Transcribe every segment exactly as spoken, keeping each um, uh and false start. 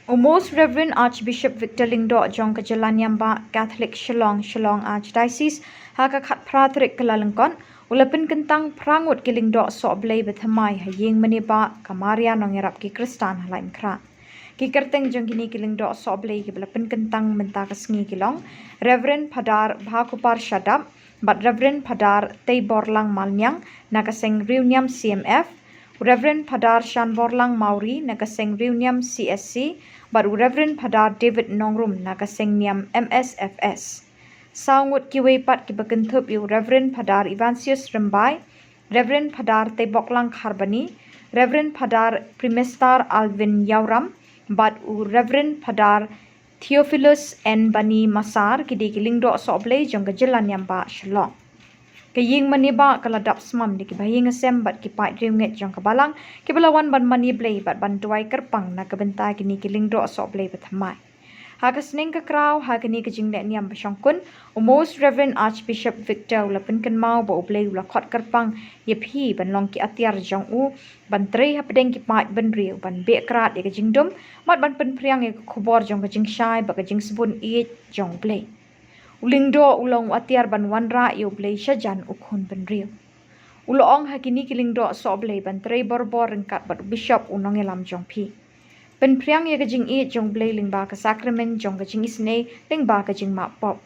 U Most Reverend Archbishop Victor Lyngdoh jong ka Jylla Niam Bah Catholic Shillong, Shillong Archdiocese, ha ka khatphra tarik Kyllalyngkot, u la pynkyntang phra ngut ki lyngdoh sohblei bathymmai ha ïing mane bah ka Maria Nongïarap ki Khristan ha Laitumkhrah. Ki kyrteng jong kine ki lyngdoh sohblei kiba la pynkyntang mynta ka sngi ki long: Reverend Phadar Bhakupar Shadap, bad Reverend Phadar Teiborlang Malniang na ka Seng Riewniam C M F, Reverend Phadar Shanborlang Mawrie na ka Seng Riewniam C S C, bad u Reverend Phadar David Nongrum na ka Seng Niam M S F S. Saw ngut kiwei pat kiba kynthup ïa u Reverend Phadar Evansius Rymbai, Reverend Phadar Teiboklang Kharbani, Reverend Phadar Primester Alvin Ïawram, bad u Reverend Phadar Theophilus N Bani Massar, ki dei ki lyngdoh sohblei jong ka Jylla Niam Bah Shillong. Ka ïing mane bah ka la dap smam da ki bahaïing hasem bad ki paid riewngeit jong ka Balang, kiba la wan ban mane Blei bad ban duwai kyrpang na ka bynta kine ki lyngdoh sohblei bathymmai. Ha ka sneng ka kraw, ha kane ka jingleh niam bashongkun, u Most Reverend Archbishop Victor u la pynkynmaw ba U Blei u la khot kyrpang ïa phi ban long ki atiar jong u, ban trei hapdeng ki paid bynriew, ban beh krad ïa ka jingdum, bad ban pynphriang ïa ka khubor jong ka jingshai bad ka jingsbun ïeit jong U Blei. U lyngdoh u long u atiar ban wanrah ïa U Blei shajan u khun bynriew. U la ong ha kine ki lyngdoh sohblei ban trei borbor ryngkat bad u Bishop u nongïalam jong phi. Pynphriang ïa ka jingïeit jong U Blei lyngba ka sakramen jong ka jingisynei lyngba ka jingmap pop.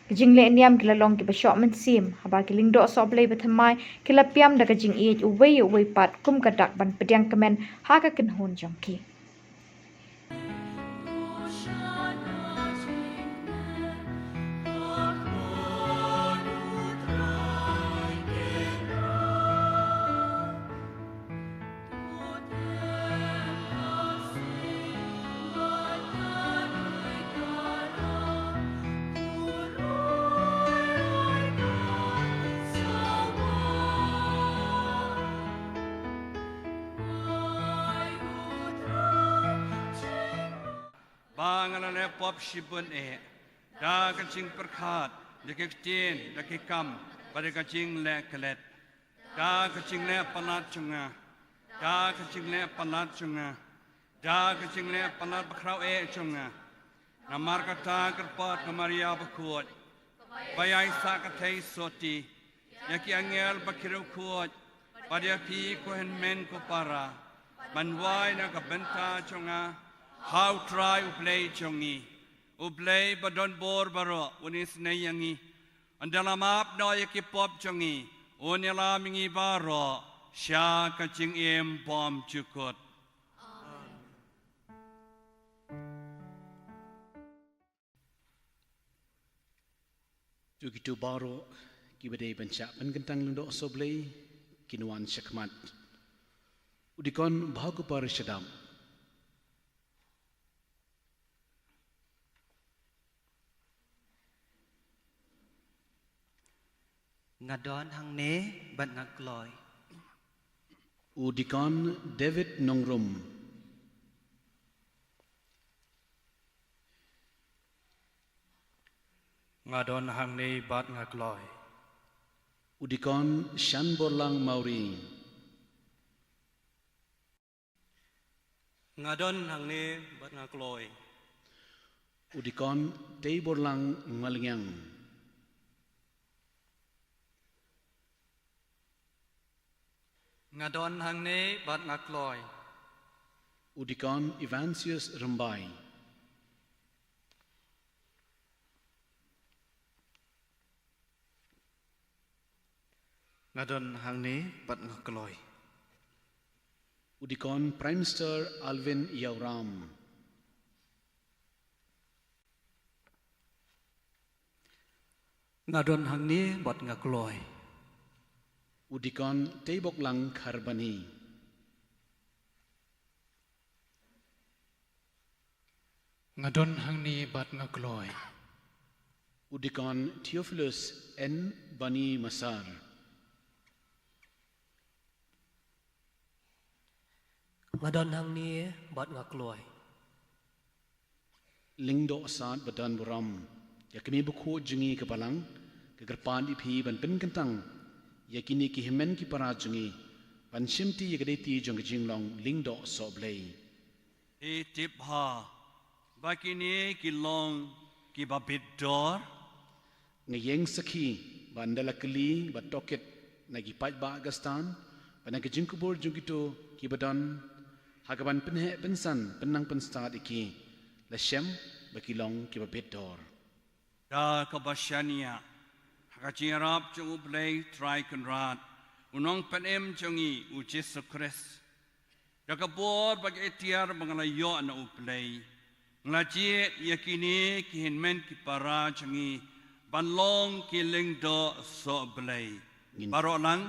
Ka jingleh niam ki la long kiba shoh mynsiem, haba ki lyngdoh sohblei bathymmai ki la pynïap da ka jingïeit uwei uwei pat kum ka dak ban pdiang kmen ha ka kynhun jong ki. Ba nga la leh pop shibun eh, da ka jingpyrkhat, da ki ktien, da ki kam, bad da ka jingleh klet. Da ka jingleh palat jong nga, da ka jingleh palat jong nga, da ka jingleh palat bakhraw eh jong nga. Namar kata kyrpad ka Maria bakhuid, ba ïai sah kynthei sotti, ïa ki angel bad ki riewkhuid, bad ïa phi ko hynmen ko para, ban wai na ka bynta jong nga ha U Trai U Blei jong ngi. U Blei badonbor baroh un isynei ïa ngi. Un da la map noh ïa ki pop jong ngi, un ïalam ïa ngi baroh sha ka jingim bymjukut. To kito baroh kiba dei ban shah pynkyntang lyngdoh sohblei, kin wan shakhmat. U Dikon Bhakupar Shadap. Nga don hangne bad nga kloi. U Dikon David Nongrum. Nga don hangne bad nga kloi. U Dikon Shanborlang Mawrie. Nga don hangne bad nga kloi. U Dikon Teiborlang Malngiang. Nga don hangne bad nga kloi. U Dikon Evansius Rymbai. Nga don hangne bad nga kloi. U Dikon Prime Minister Alvin Ïawram. Nga don hangne bad nga kloi. U Dikon Teiboklang Kharbani. Nga don hangne bad nga kloi. U Dikon Theophilus N Bani Massar. Nga don hangne bad nga kloi. Lyngdoh sad ba don burom, ïa ka mei bakhuid jong ngi ka Balang ka kyrpad ïa phi ban pynkyntang ïa kine ki hynmen ki para jong ngi ban shimti ïa ka dei ti jong ka jinglong lyngdoh sohblei. Phi tip bha Ba kine ki long kiba bit dor. Nga ïeng sakhi ba ynda la kylli bad tohkit na ki paidbah Khristan bad na ki jingkubur jong kito kiba don ha kaban pynheh pynsan pynnang pynstad ïa ki, la shem ba ki long kiba bit dor. Da kaba shaniah ha ka jingïarap jong U Blei Trai Kynrad, U Nongpynim jong ngi U Jisu Khrist, da ka bor bad ka iktiar ba nga la ïoh na U Blei, nga la jied ïa kine ki hynmen ki para jong ngi ban long ki lyngdoh soh Blei. Ngin baroh lang.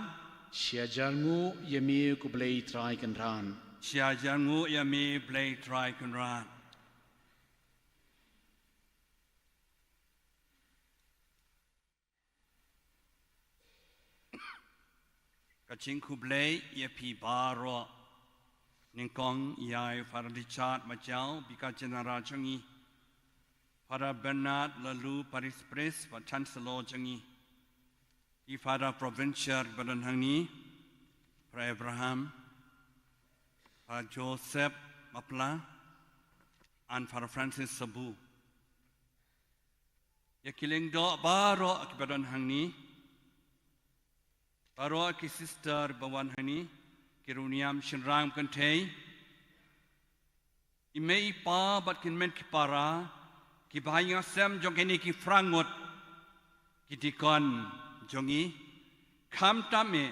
Shi hajar nguh ïa me ko Blei Trai Kynrad. Shi hajar nguh ïa me Blei Trai Kynrad. Ka jingkhublei ïa phi baroh. Nyngkong ïa i Father Richard Majaw, Vicar General jong ngi, Father Bernard Laloo, Parish Priest bad Chancellor jong ngi, i Father Provincial ba don hangne, Father Abraham, Father Joseph Mapla, and Father Francis Sabu. Ïa ki lyngdoh baroh kiba don hangne, baroh ki sister ba wan hangne, ki riewniam shynrang kynthei, i mei i pa bad ki hynmen ki para, ki bahaïing hasem jong kine ki phra ngut ki deacon jong ngi, khamtam eh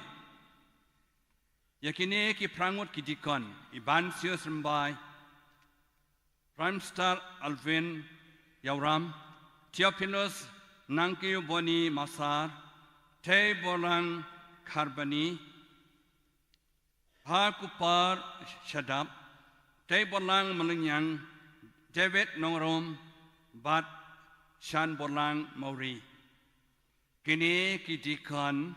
ïa kine ki phra ngut ki deacon, i Bansius Rymbai, Primstar Alvin Ïawram, Theophilus Nangkiew Boni Masar, Thei Borlang Kharbani, Bha Kupar Shadap, Thei Borlang Mlynñiang, David Nongrum bad Shan Borlang Mawrie. Kine ki deacon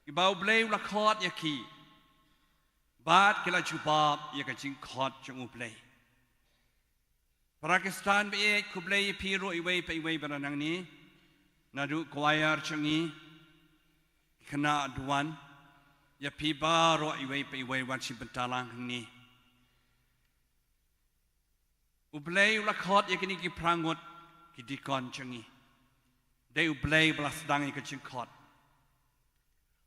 kiba U Blei u la khot ïa ki bad ki la jubab ïa ka jingkhot jong U Blei. Para Khristan ba ïeit, khublei ïa phi ruh iwei pa iwei ba don hangne, naduh choir jong ngi, ki khynnah duwan, ïa phi baroh iwei pa iwei wan shim bynta lang hangne. U Blei u la khot ïa kine ki phra ngut ki deacon jong ngi. Dei U Blei ba la sdang ïa ka jingkhot.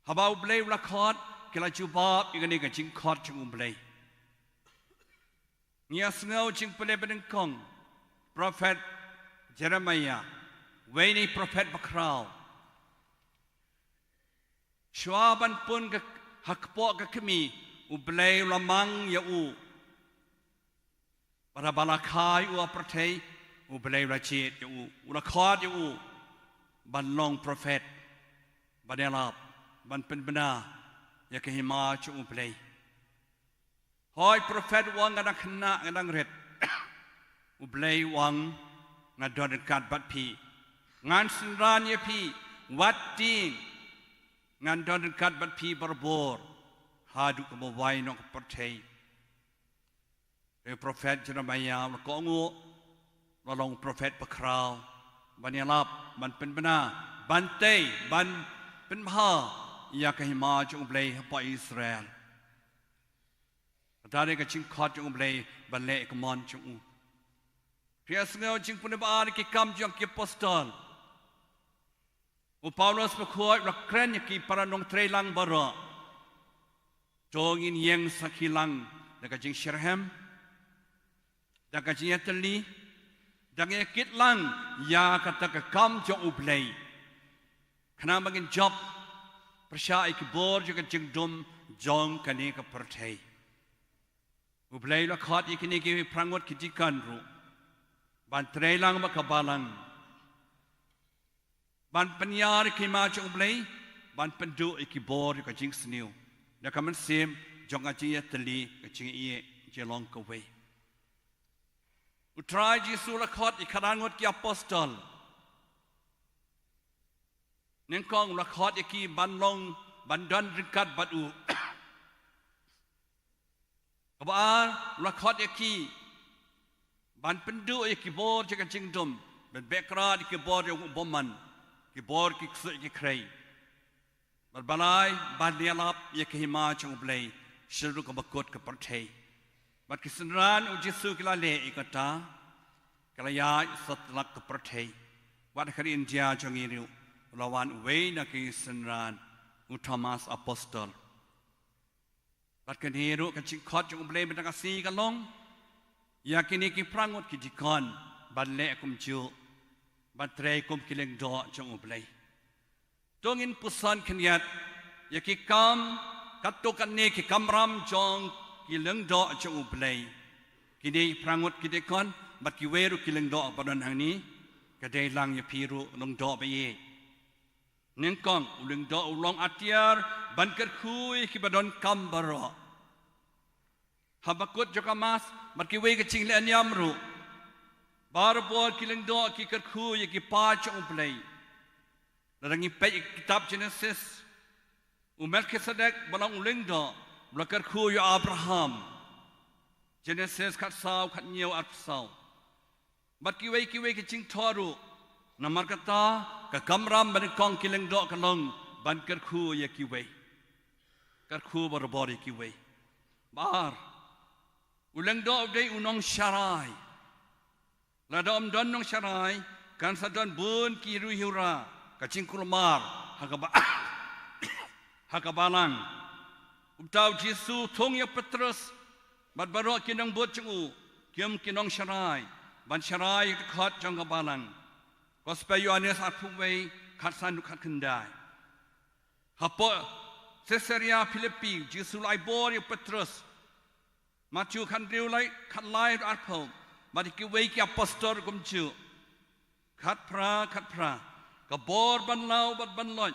Haba U Blei u la khot, ki la jubab ïa kane ka jingkhot jong U Blei. Ngi ïa sngew jingpule ba nyngkong, Prophet Jeremiah, uwei na ki prophet bakhraw. Shuwa ban pun ka, ha kpoh ka kmie, U Blei u la mang ïa u. Bad haba la kha ïa u ha pyrthei, U Blei u la jied ïa u, u la khot ïa u ban long prophet, ban ïalap, ban pynbna ïa ka hima jong U Blei. Hooid, prophet u ong nga dang khynnah, nga dang rit. U Blei u ong nga don ryngkat bad phi. Ngan synran ïa phi, wat tieng. Ngan don ryngkat bad phi barabor haduh kaba wai noh ka pyrthei. Te u prophet Jeremiah u la kohnguh, u la long prophet bakhraw ban ïalap, ban pynbna, ban tei, ban pynbha ïa ka hima jong U Blei hapoh Israel. Kata dei ka jingkhot jong U Blei ban leh ïa ka mon jong u. Phi ïa sngew jingpule ba ar, Ki Kam jong ki Apostol. U Paulus bakhuid u la kren ïa ki para nongtreilang baroh. To ngin ïeng sakhi lang da ka jingshitrhem, da ka jingïatylli, da ka jingïakit lang ïa kata ka kam jong U Blei, khnang ba ngin jop pyrshah ïa ki bor jong ka jingdum jong kane ka pyrthei. U Blei u la khot ïa kine ki phra ngut ki deacon ruh ban trei lang bad ka balang, ban pynïar ïa ka hima jong U Blei, ban pynduh ïa ki bor jong ka jingsniew da ka mynsiem jong ka jingïatylli, ka jingïeit, jinglong kawei. U Trai Jisu u la khot ïa ki khyndai ngut ki apostol. Nyngkong u la khot ïa ki ban long, ban don ryngkat bad u. Kaba ar, u la khot ïa ki ban pynduh ïa ki bor jong ka jingdum, ban beh krad ïa ki bor jong u bymman, ki bor ki ksuid ki khrei. Bad ba lai, ban ïalap ïa ka hima jong U Blei sha ruh kaba kut ka pyrthei. Bad ki synran u Jisu ki la leh ïa kata, ki la ïaid satlak ka pyrthei. Wat ha ka ri India jong ngi ruh, u la wan uwei na ki synran, u Thomas Apostol. Bad kane ruh ka jingkhot jong U Blei mynta ka sngi ka long ïa kine ki phra ngut ki dikon ban leh kumjuh, ban trei kum ki lyngdoh jong U Blei. To ngin puson khyndiat ïa ki kam, katto katne ki kamram jong ki lyngdoh jong U Blei. Kine phra ngut ki dikon bad kiwei ruh ki lyngdoh ba don hangne, ka dei lang ïa phi ruh lyngdoh ba ïeit. Nyngkong, u lyngdoh u long atiar ban kyrkhu ïa kiba donkam baroh. Haba kut jong ka Mass bad kiwei ki jingleh niam ruh, barabor ki lyngdoh ki kyrkhu ïa ki paid jong U Blei. Lada ngi peit ïa ka kitab Genesis, u Melkisedek ba long u lyngdoh, u la kyrkhu ïa u Abraham. Genesis khatsaw, khathynñiew, arphew saw. Bad kiwei kiwei ki jingthoh ruh. Namar kata, ka kamram ba nyngkong ki lyngdoh ka long ban kyrkhu ïa kiwei. Kyrkhu barabor ïa kiwei. Ba ar, u lyngdoh u dei u nongsharai. Lada ym don nongsharai, kan sa don bun ki riewhura, ka jingkulmar ha kaba, ha ka balang. Kumta u Jisu u thung ïa u Petrus bad baroh ki nongbud jong u kum ki nongsharai ban sharai ïa ka dkhot jong ka balang. Gospel Ïoannis arphew wei, khatsan, khatkhyndai. Hapoh Caesarea Philippi, u Jisu u la ai bor ïa u Petrus. Mathaios khathynriew, khatlai, arphew, bad ïa kiwei ki apostol kumjuh. Khatphra khatphra, ka bor ban law bad ban loit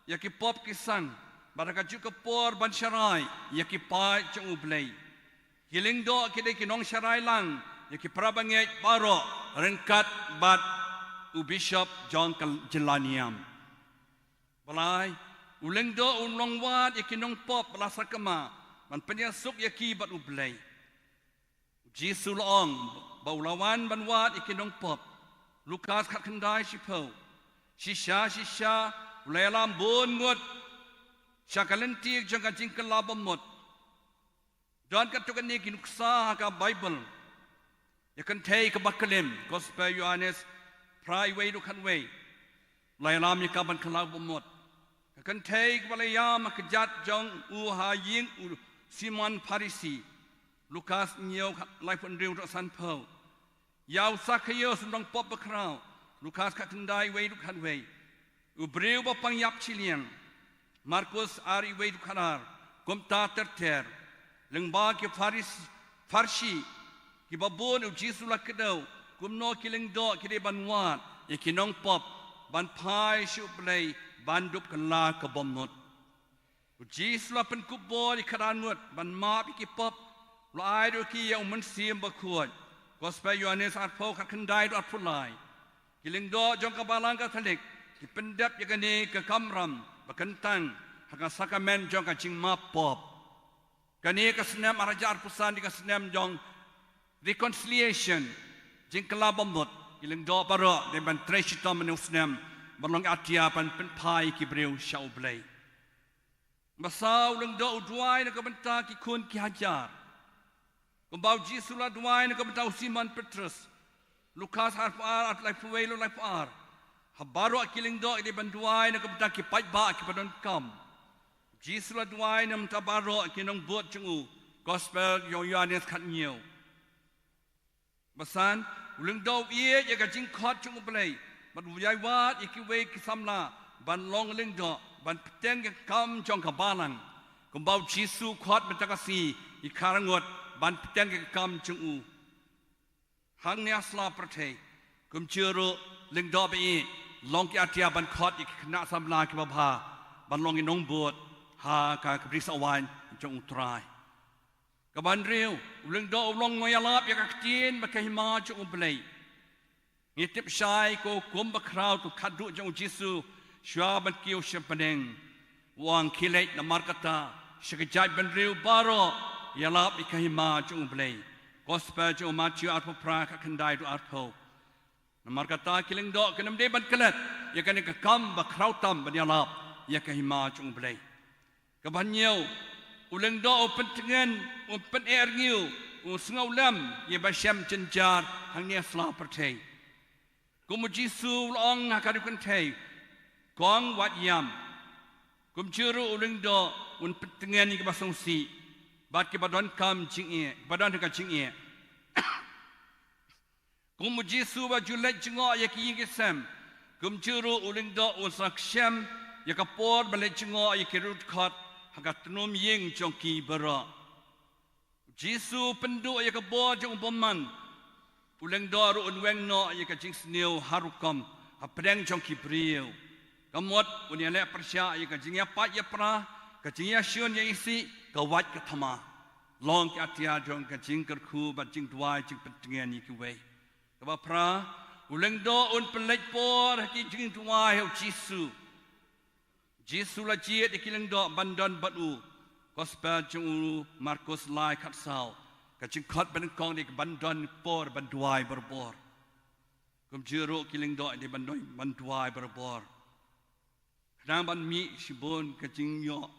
ïa ki pop ki sang, bad ha kajuh ka por ban sharai ïa ki paid jong U Blei. Ki lyngdoh ki dei ki nongsharai lang ïa ki para bangeit baroh ryngkat bad u bishop jong ka jylla niam. Ba lai, u lyngdoh u long wad ïa ki nongpop ba la sakma ban pynïasuk ïa ki bad U Blei. U Jisu u la ong ba u la wan ban wad ïa ki nongpop. Lukas khatkhyndai, shiphew. Shisha shisha u la ïalam bun ngut sha ka lynti jong ka jingkylla bamut. Don katto katne ki nuksa ha ka Baibl. Ïa ka kynthei kaba klim, Gospel Ïoannis phra, wei haduh khatwei. La ïalam ïa ka ban kylla bamut. Ka kynthei kaba la ïam ha kjat jong u ha ïing u Simon Pharisi. Lukas hynñiew, khatlai phew hynriew haduh sanphew. Ïa u Sakhaios u nongpop bakhraw. Lukas khatkhyndai, wei haduh khatwei. U briew ba pang ïap shiliang. Markus ar, wei haduh khatar. Kumta ter ter. Lyngba ki Pharis-, Pharsi kiba bun u Jisu u la kdew kumno ki lyngdoh ki dei ban wad ïa ki nongpop ban phai sha U Blei ban dup kylla ka bamut. U Jisu u la pynkup bor ïa ki khadar ngut ban map ïa ki pop, u la ai ruh ïa ki ïa U Mynsiem Bakhuid. Gospel Ïoannis arphew, khatkhyndai haduh arphew lai. Ki lyngdoh jong ka Balang Katholik ki pyndep ïa kane ka kamram ba kyntang ha ka sakramen jong ka jingmap pop. Kane ka snem ar hajar arphew san dei ka snem jong reconciliation, jingkylla bamut. Ki lyngdoh baroh dei ban trei shitom mynne u snem ban long atiar ban pynphai ïa ki briew sha U Blei. Ba saw, u lyngdoh u duwai na ka bynta ki khun ki hajar. Kumba u Jisu u la duwai na ka bynta u Simon Petrus. Lukas arphew ar, laiphew wei, laiphew ar. Ha baroh ki lyngdoh ki dei ban duwai na ka bynta ki paidbah kiba donkam. U Jisu u la duwai na ka bynta baroh ki nongbud jong u. Gospel jong u Ïoannis khathynñiew. Ba san, u lyngdoh u ïeit ïa ka jingkhot jong U Blei bad u ïai wad ïa kiwei ki samla ban long lyngdoh, ban bteng ïa ka kam jong ka Balang. Kumba u Jisu u khot mynta ka sngi ïa ki khadar ngut ban bteng ïa ka kam jong u. Hangne ha sla pyrthei, kumjuh ruh, lyngdoh ba ïeit, long ki atiar ban khot ïa ki khynnah samla kiba bha ban long ki nongbud ha ka bri sawaiñ jong U Trai. Kaba hynriew, u lyngdoh u long nongïalap ïa ka ktien bad ka hima jong U Blei. Ngi tip shai ko kum ba khraw, to khadduh jong u Jisu shuwa ban kiew sha bneng. U ong, khie leit namar kata sha ka jaitbynriew baroh, ïalap ïa ka hima jong U Blei. Gospel jong u Mathaios arphew phra, khatkhyndai haduh arphew. Namar kata ki lyngdoh kin ym dei ban klet ïa kane ka kam ba khraw tam ban ïalap ïa ka hima jong U Blei. Kaba hynñiew, u lyngdoh u pyntngen, u pyneh rngiew u sngewlem ïa ba shem jynjar hangne ha sla pyrthei. Kum u Jisu u la ong ha ka dei kynthei, kong wat ïam. Kumjuh ruh u lyngdoh un pyntngen ïa kiba sngewsih bad kiba donkam jingeh, kiba don ka jingeh. Kum u Jisu ba ju leit jngoh ïa ki ïing ki sem, kumjuh ruh u lyngdoh un sa kshem ïa ka por ba leit jngoh ïa ki riewdkhot ha ka tnum ïing jong ki baroh. U Jisu u pynduh ïa ka bor jong u bymman. U lyngdoh ruh un weng noh ïa ka jingsniew ha rukom hapdeng jong ki briew. Ka mut un ïaleh pyrshah ïa ka jingïapait ïapra, ka jingïashun ïaisih, ka wait ka thma. Long ki atiar jong ka jingkyrkhu bad jingduwai jingpyntngen ïa kiwei. Kaba phra, u lyngdoh un pynleit por ha ki jingduwai ha u Jisu. Jisu la jied ïa ki lyngdoh ban don bad u. Gospel jong u Markus lai khatsaw. Ka jingkhot banyngkong dei ban don por ban duwai barabor. Kumjuh ruh ki lyngdoh dei ban don, ban duwai barabor. Khnang ban mih shibun ka jingïoh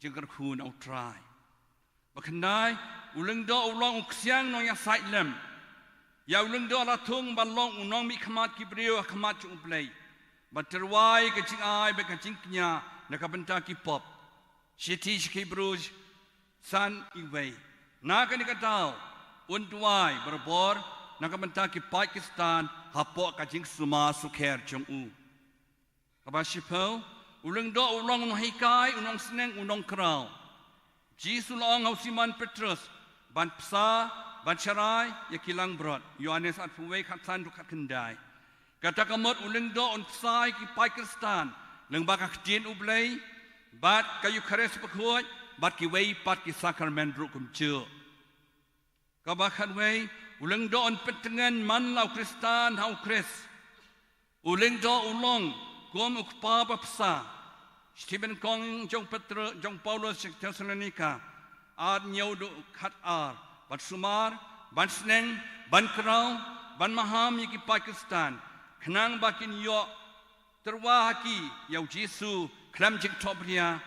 jingkyrkhu na u Trai. Ba khyndai, u lyngdoh u long u ksiang nongïasaid lem. Ïa u lyngdoh la thung ban long u nongmihkhmat ki briew ha khmat jong u Blei. Ban tyrwa ïa ka jingai bad ka jingkñia na ka bynta ki pop. Shithi sha ki Hibru san, uwei. Na kane ka daw, un duwai barabor na ka bynta ki paid Khristan hapoh ka jingsumar sukher jong u. Kaba shiphew, u lyngdoh u long u nonghikai, u nongsneng, u nongkraw. Jisu la ong ha u Simon Petrus, ban bsa, ban sharai ïa ki langbrot. Ïoannis arphew wei khatsan haduh khatkhyndai. Kata ka mut u lyngdoh un bsa ïa ki paid Khristan lyngba ka ktien u Blei bad ka Eukharist bakhuid bad kiwei pat ki sakramen ruh kumjuh. Kaba khatwei, u lyngdoh un pyntngen man la u Khristan ha u Khrist. U lyngdoh u long kum u kpa ba bsa. Shithi nyngkong jong Petr-, jong Paulus sha ki Thessalonika, ar hynñiew haduh khatar, ban sumar, ban sneng, ban kraw, ban maham ïa ki paid Khristan, khnang ba kin ïoh tyrwa ha ki ïa u Jisu khlem jingthohbria,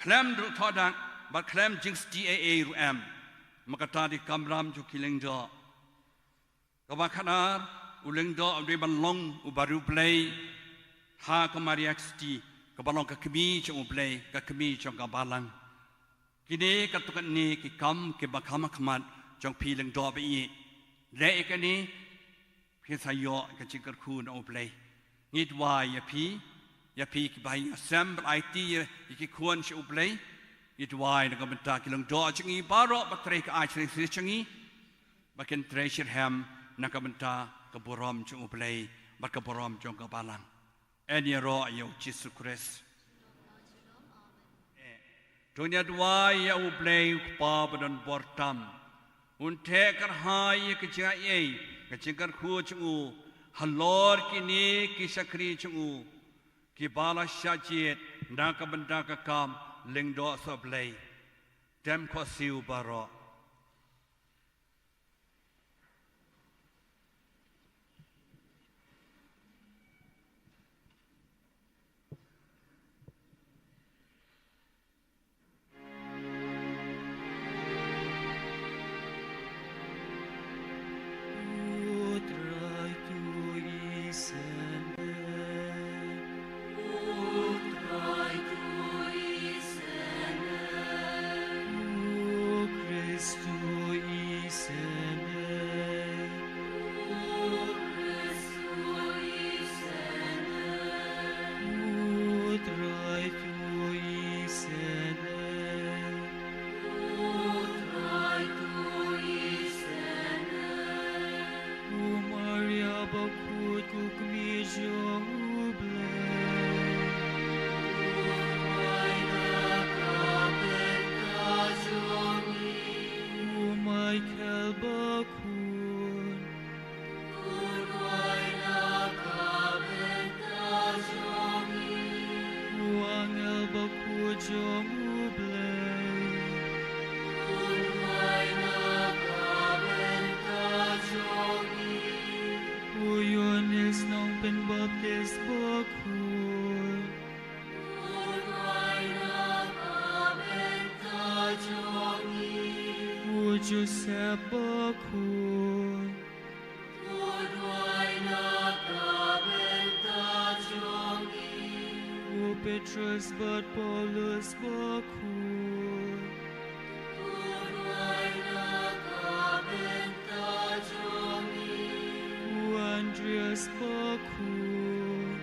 khlem ruh thohdak, bad khlem jingstieh ei ei ruh em. Ma kata dei ka kamram jong ki lyngdoh. Kaba khatar, u lyngdoh u dei ban long u bariewblei ha ka Maria Theisotti, kaba long ka kmie jong u Blei, ka kmie jong ka balang. Kine katto katne ki kam kiba kham ha khmat jong phi lyngdoh ba ïeit. Leh ïa kane, phin sa ïoh ka jingkyrkhu na u Blei. Ngi duwai ïa phi, ïa phi kiba ïashem bad aiti ïa, ïa ki khun sha u Blei. Ngi duwai na ka bynta ki lyngdoh jong ngi baroh, ba trei ka aiñ shisha jong ngi, ba kin trei shitrhem na ka bynta ka burom jong u Blei bad ka burom jong ka balang. Yn ïaroh ïa u Jisu Khrist. To ngin ïa duwai ïa u Blei u Kpa ba don bor tam. Un theh kyrhai ïa ka jingaiei, ka jingkyrkhu jong u halor kine ki shakri jong u, kiba la shah jied na ka bynta ka kam lyngdoh sohblei. Dem khohsiew baroh. Joseph Bakhuid. U Petrus bad Paulus Bakhuid. U Andreas Bakhuid.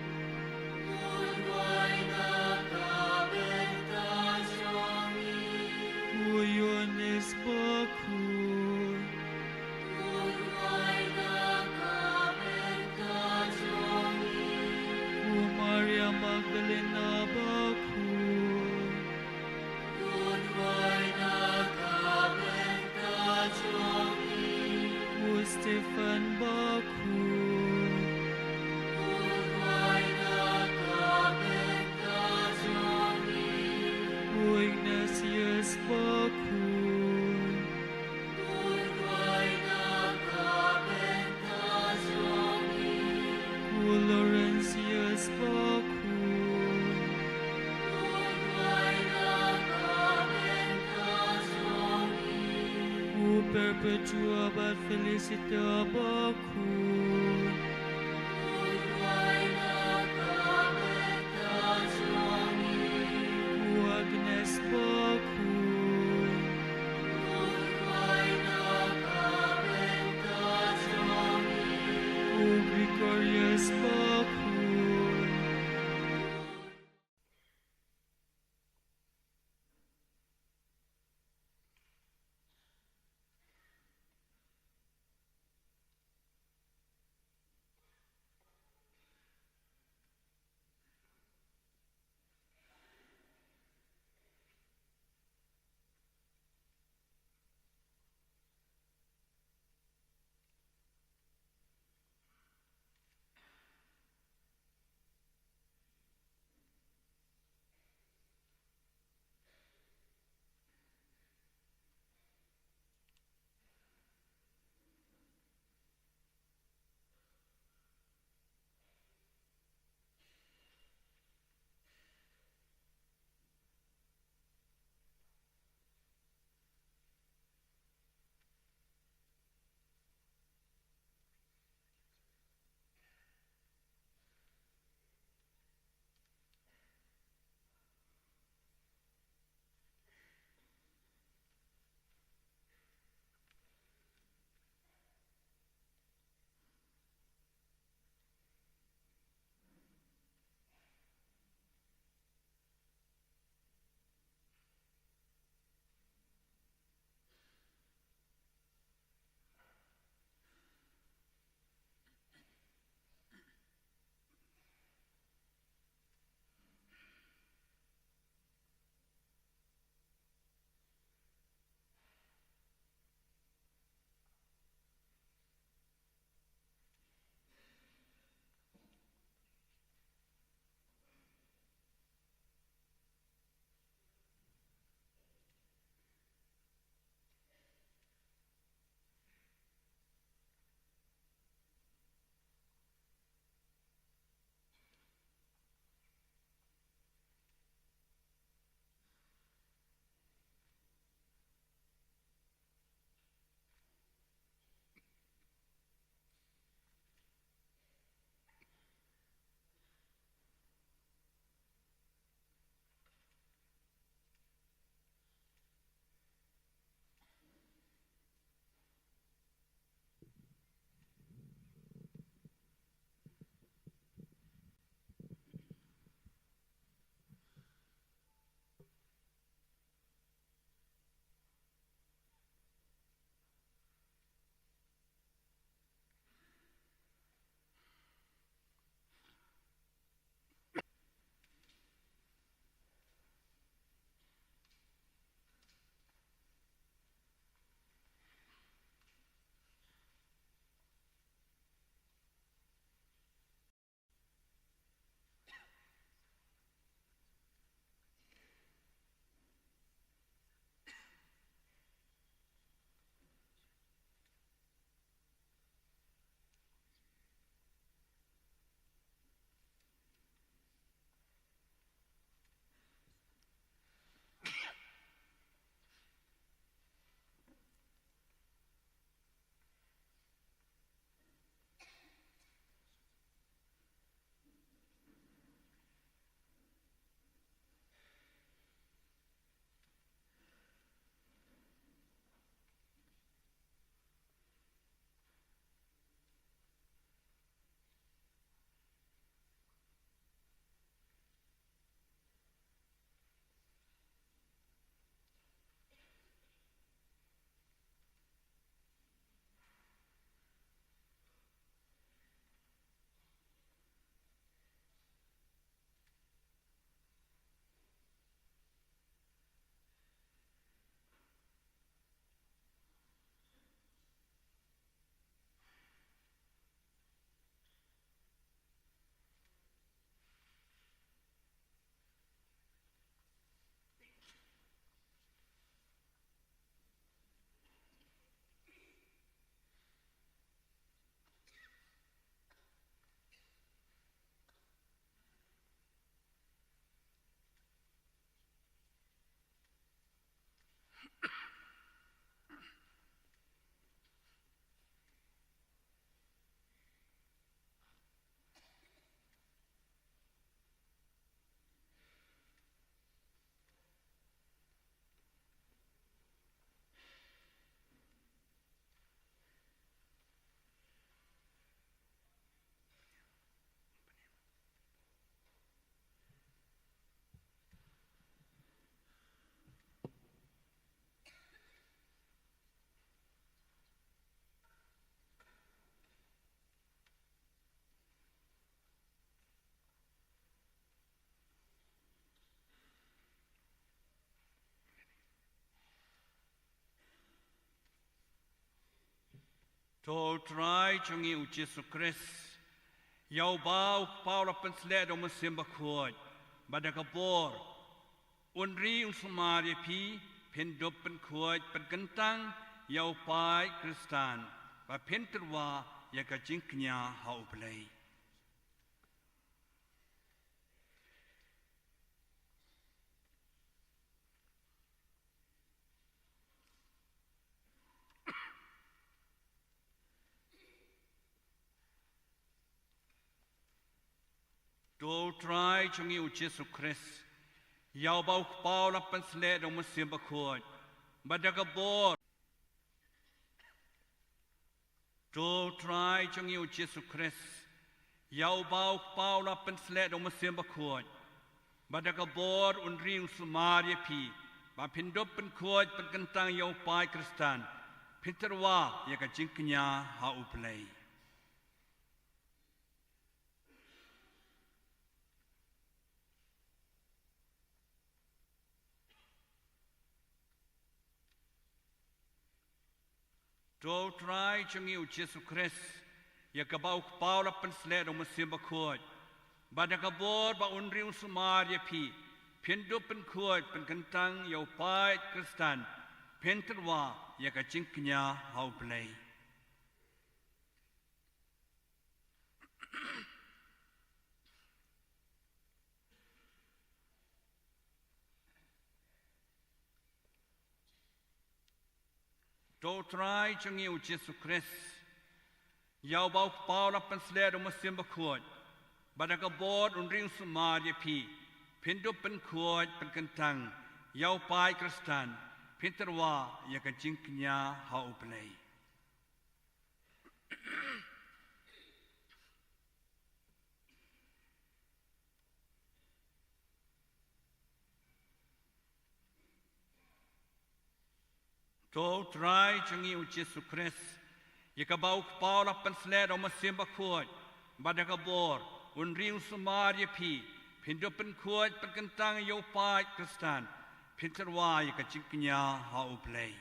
U Ioannis Bakhuid. U Maria Magdalena Bakhuid. U Stephen Bakhuid. U Ignatius Bakhuid. U Laurentius Bakhuid. U Perpetua bad Felicita Bakhuid. U Agnes Bakhuid. U Gregorius Bakhuid. To u Trai jong ngi u Jisu Khrist, ïa uba u Kpa u la pynsleh da u Mynsiem Bakhuid, bad da ka bor un ri un sumar ïa phi, phin dup pynkhuid pynkyntang ïa u paid Khristan, ba phin tyrwa ïa ka jingkñia ha U Blei. To u Trai jong ngi u Jisu Khrist, ïa uba u Kpa u la pynsleh da u Mynsiem Bakhuid, bad da ka bor. To u Trai jong ngi u Jisu Khrist, ïa uba u Kpa u la pynsleh da u Mynsiem Bakhuid, bad da ka bor un ri un sumar ïa phi, ba phin dup pynkhuid pynkyntang ïa u paid Khristan, phin tyrwa ïa ka jingkñia ha U Blei. To u Trai jong ngi u Jisu Khrist, ïa kaba u Kpa u la pynsleh da u Mynsiem Bakhuid, bad da ka bor ba un ri un sumar ïa phi, phin dup pynkhuid pynkyntang ïa u paid Khristan, phin tyrwa ïa ka jingkñia ha U Blei. To u Trai jong ngi u Jisu Khrist, ïa uba u Kpa u la pynsleh da u Mynsiem Bakhuid, bad da ka bor un ri un sumar ïa phi, phin dup pynkhuid pynkyntang ïa u paid Khristan, phin tyrwa ïa ka jingkñia ha U Blei. To u Trai jong ngi u Jisu Khrist, ïa kaba u Kpa u la pynsleh da u Mynsiem Bakhuid, bad da ka bor un ri un sumar ïa phi, phin dup pynkhuid pynkyntang ïa u paid Khristan, phin tyrwa ïa ka jingkñia ha U Blei.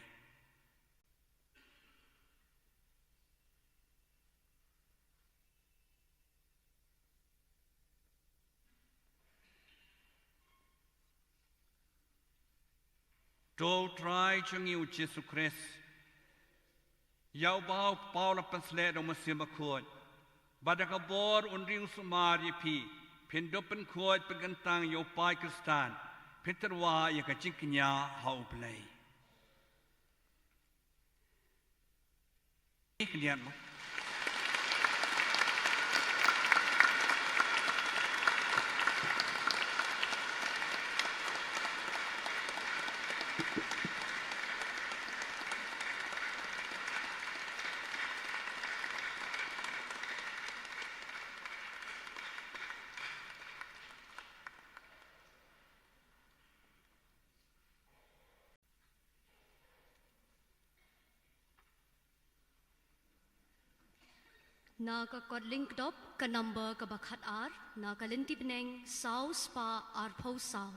To u Trai jong ngi u Jisu Khrist, ïa uba u Kpa u la pynsleh da u Mynsiem Bakhuid, bad da ka bor un ri un sumar ïa phi, phin dup pynkhuid pynkyntang ïa u paid Khristan, phin tyrwa ïa ka jingkñia ha U Blei. Na ka kot lyngkdop ka number kaba khatar, na ka lynti bneng saw spah arphew saw.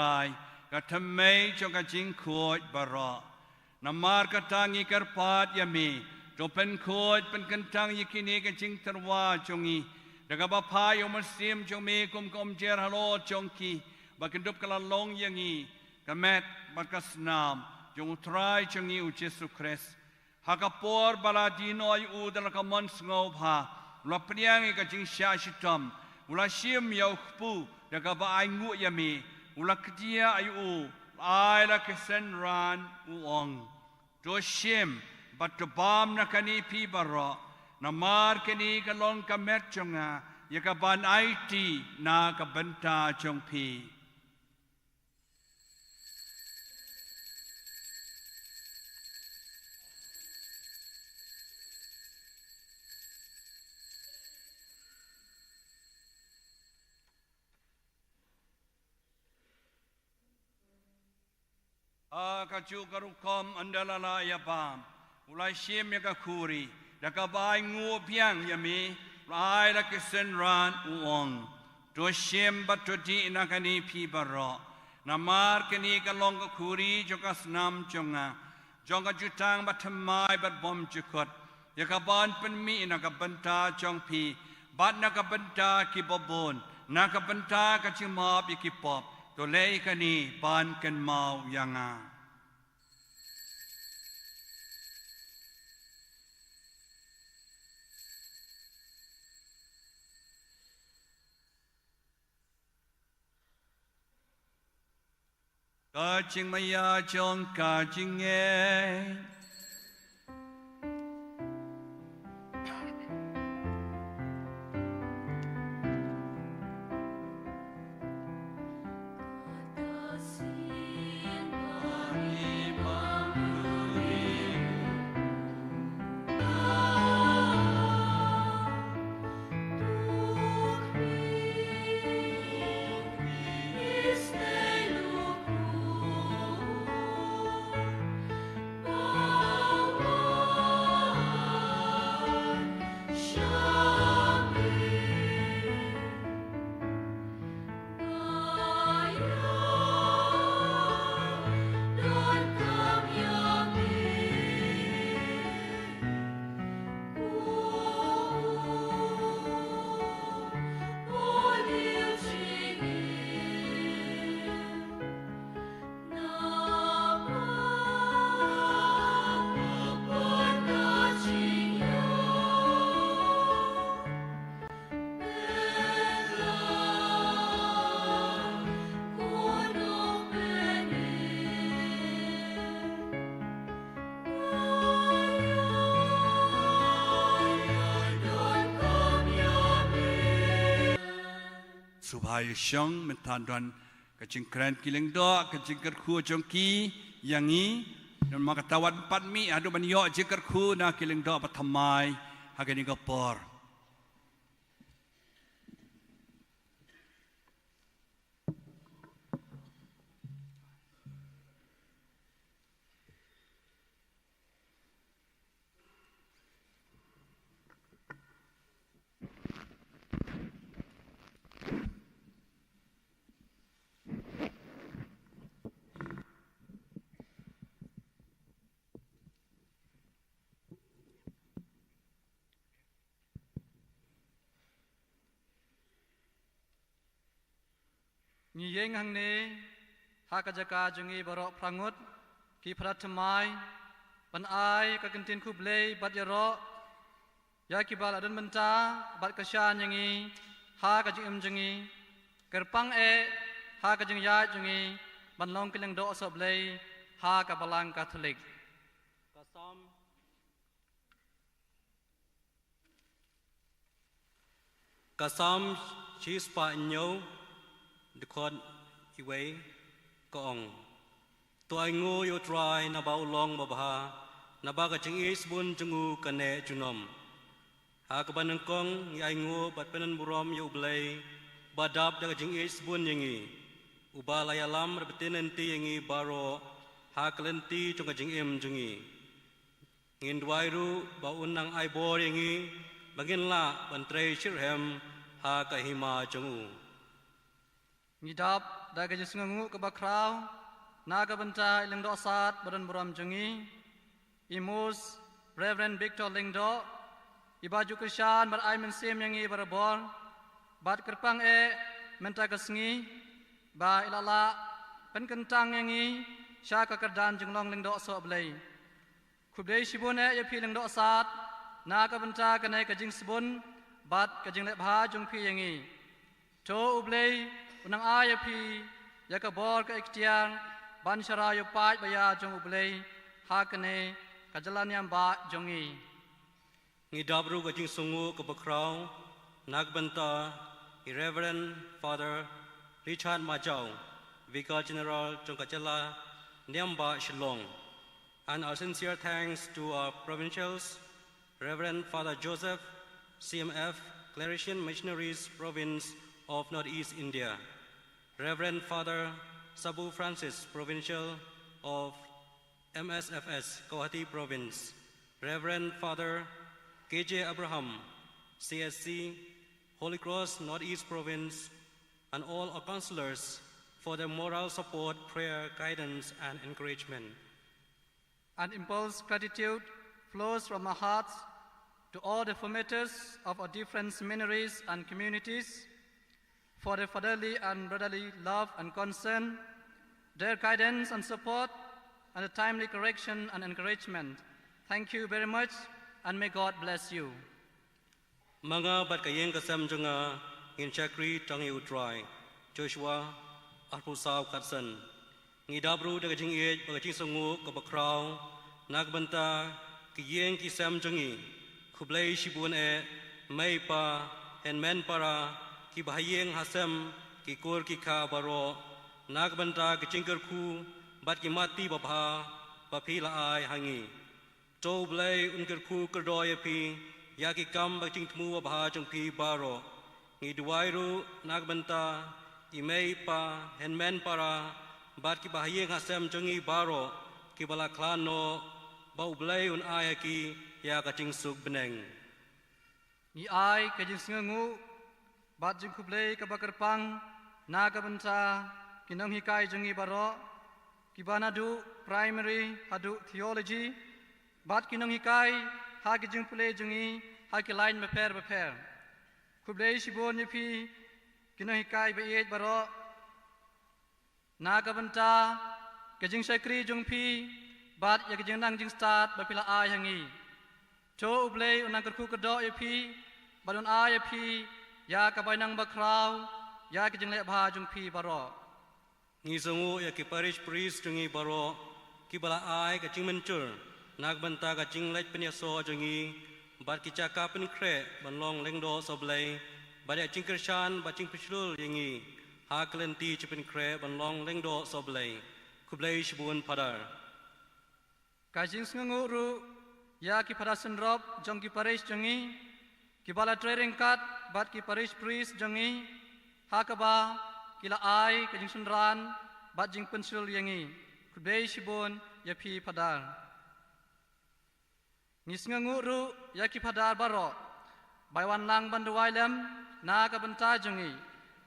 Trai, ka thymmei jong ka jingkhuid baroh. Namar kata ngi kyrpad ïa me, to pynkhuid pynkyntang ïa kine ki jingtyrwa jong ngi da kaba phah ïa u mynsiem jong me kum ka umjer halor jong ki, ba kin dup ka la long ïa ngi ka met bad ka snam jong u Trai jong ngi u Jisu Khrist. Ha ka por ba la die noh ïa u da la ka mon sngewbha, u la pdiang ïa ka jingshah shitom, u la shim ïa u kpu da kaba ainguh ïa me, u la kdiah ïa u, u la ai la ki synran, u ong: To shim bad to bam na kane phi baroh, namar kane ka long ka met jong nga, ïa kaban aiti na ka bynta jong phi. Ha kajuh ka rukom ynda la lah ïa bam, u la shim ïa ka khuri, da kaba ainguh biang ïa me, u la ai la ki synran, u ong: To shim bad to dih na kane phi baroh, namar kane ka long ka khuri jong ka snam jong nga, jong ka jutang bathymmai bad bymjukut, ïa kaban pynmih na ka bynta jong phi bad na ka bynta ki babun, na ka bynta ka jingmap ïa ki pop. To leh ïa kane ban kynmaw ïa nga. Ka jingmaïa jong ka jingngeit. Sngewbha ïa shong, mynta don ka jingkren ki lyngdoh, ka jingkyrkhu jong ki ïa ngi. Namar kata wat pat mih haduh ban ïoh jingkyrkhu na ki lyngdoh bathymmai ha kane ka por. Ngi ïeng hangne ha ka jaka jong ngi baroh phra ngut ki para thymmai, ban ai ka ktien khublei bad ïaroh ïa kiba la don bynta bad kyrshan ïa ngi ha ka jingim jong ngi, kyrpang eh ha ka jingïaid jong ngi ban long ki lyngdoh sohblei ha ka Balang Katholik. Ka Salm Ka Salm shispah hynñiew, dkhot iwei, ka ong: To ainguh ïa u Trai naba u long babha, naba ka jingïeit sbun jong u ka neh junom. Ha kaba nyngkong ngi ainguh bad pyndonburom ïa U Blei, ba dap da ka jingïeit sbun ïa ngi, uba la ïalam bad btin lynti ïa ngi baroh ha ka lynti jong ka jingim jong ngi. Ngin duwai ruh ba un nang ai bor ïa ngi ba ngin lah ban trei shitrhem ha ka hima jong u. Ngi dap da ka jingsngewnguh kaba khraw na ka bynta i Lyngdoh Sad ba don burom jong ngi, i Mus Reverend Victor Lyngdoh, i ba ju kyrshan bad ai mynsiem ïa ngi barabor, bad kyrpang eh mynta ka sngi ba i la lah pynkyntang ïa ngi sha ka kyrdan jinglong lyngdoh sohblei. Khublei shibun eh ïa phi Lyngdoh Sad na ka bynta kane ka jingsbun bad ka jingleh bha jong phi ïa ngi. To U Blei un nang ai ïa phi ïa ka bor ka iktiar ban shara ïa u paid ba ïa jong U Blei ha kane ka jylla niam bah jong ngi. Ngi dap ruh ka jingsngewnguh kaba khraw na ka bynta i Reverend Father Richard Majaw, Vicar General jong ka jylla niam bah Shillong. And our sincere thanks to our provincials, Reverend Father Joseph, C M F, Claretian Missionaries Province of Northeast India, Reverend Father Sabu Francis, Provincial of M S F S, Guwahati Province, Reverend Father K J Abraham, C S C, Holy Cross Northeast Province, and all our counselors for their moral support, prayer, guidance, and encouragement. An impulse gratitude flows from our hearts to all the formators of our different seminaries and communities for their fatherly and brotherly love and concern, their guidance and support, and the timely correction and encouragement. Thank you very much, and may God bless you. Ma nga bad ka ïing ka sem jong nga ngin shakri tang ïa U Trai. Joshua arphew saw khatsan. Ngi dap ruh da ka jingïeit bad ka jingsngewnguh kaba khraw na ka bynta ki ïing ki sem jong ngi. Khublei shibun eh mei pa, hynmen para, ki bahaïing hasem, ki kur ki kha baroh, na ka bynta ki jingkyrkhu bad ki mati babha ba phi la ai ha ngi. To U Blei un kyrkhu kyrdoh ïa phi ïa ki kam bad jingthmu babha jong phi baroh. Ngi duwai ruh na ka bynta i mei pa, hynmen para bad ki bahaïing hasem jong ngi baroh kiba la khlad noh, ba U Blei un ai ha ki ïa ka jingsuk bneng. Ngi ai ka jingsngewnguh bad jingkhublei kaba kyrpang na ka bynta ki nonghikai jong ngi baroh, kiba naduh primary haduh theology, bad ki nonghikai ha ki jingpule jong ngi ha ki lain bapher bapher. Khublei shibun ïa phi ki nonghikai ba ïeit baroh na ka bynta ka jingshakri jong phi bad ïa ka jingnang jingstad ba phi la ai ha ngi. To U Blei un nang kyrkhu kyrdoh ïa phi bad un ai ïa phi ïa ka bainang bakhraw ïa ka jingleh bha jong phi baroh. Ngi sngewnguh ïa ki parish priest jong ngi baroh kiba la ai ka jingmynjur na ka bynta ka jingleit pynïasoh jong ngi bad ki jaka pynkhreh ban long lyngdoh sohblei bad ïa jingkyrshan bad jingpynshlur ïa ngi ha ka lynti jingpynkhreh ban long lyngdoh sohblei. Khublei shibun Phadar. Ka jingsngewnguh ruh ïa ki phadar synrop jong ki parish jong ngi kiba la trei ryngkat bad ki parish priest jong ngi ha kaba ki la ai ka jingsynran bad jingpynshlur ïa ngi. Khublei shibun ïa phi Phadar. Ngi sngewnguh ruh ïa ki phadar baroh ba wan lang ban duwai lem na ka bynta jong ngi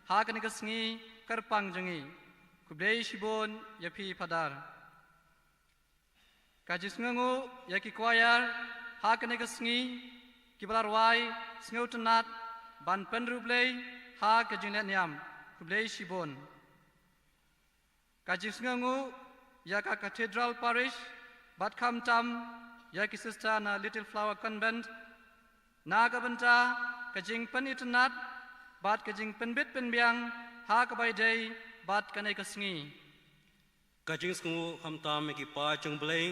ha kane ka sngi kyrpang jong ngi. Khublei shibun ïa phi phadar. Ka jingsngewnguh ïa ki choir ha kane ka sngi kiba la rwai sngewtynnat ban pynrung Blei ha ka jingleh niam. Khublei shibun. Ka jingsngewnguh ïa ka Cathedral Parish bad khamtam ïa ki sister na Little Flower Convent na ka bynta ka jingpynitynnat bad ka jingpynbit pynbiang ha kaba ïadei bad kane ka sngi. Ka jingsngewnguh khamtam ïa ki paid jong Blei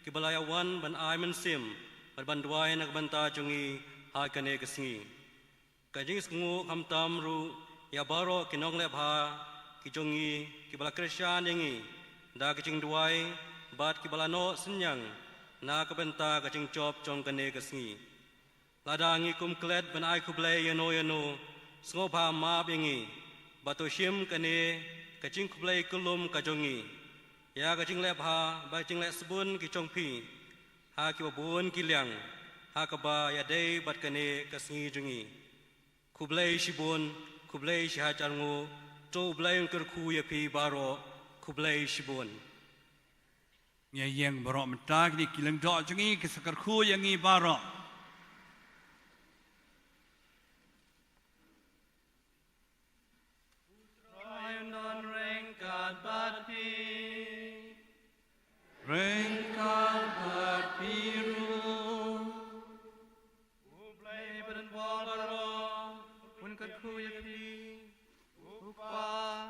kiba la ïa wan ban ai mynsiem bad ban duwai na ka bynta jong ngi ha kane ka sngi. Ka jingsngewnguh khamtam ruh ïa baroh ki nongleh bha ki jong ngi kiba la kyrshan ïa ngi da ka jingduwai bad kiba la noh synñiang na ka bynta ka jingjop jong kane ka sngi. Lada ngi kum klet ban ai khublei ïano ïano, sngewbha map ïa ngi bad to shim kane ka jingkhublei kyllum ka jong ngi ïa ka jingleh bha bad jingleh sbun ki jong phi ha kiba bun ki liang ha kaba ïadei bad kane ka sngi jong ngi. Khublei shibun, khublei shihajar nguh. To Blei un kyrkhu ïa phi baroh, khublei shibun. Ngi ïeng baroh mynta, kine ki lyngdoh jong ngi ki sa kyrkhu ïa ngi baroh. Trai un don ryngkat bad phi. Ryngkat bad phi ruh. U Blei ba don bor baroh un kyrkhu ïa phi. U Kpa,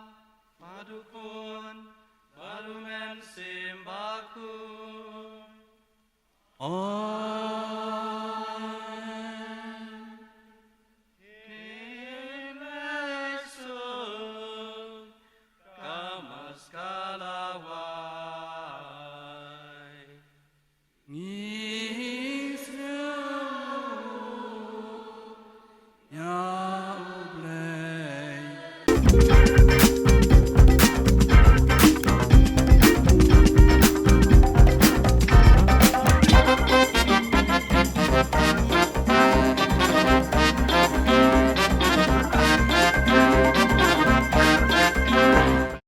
bad U Khun, bad U Mynsiem Bakhuid.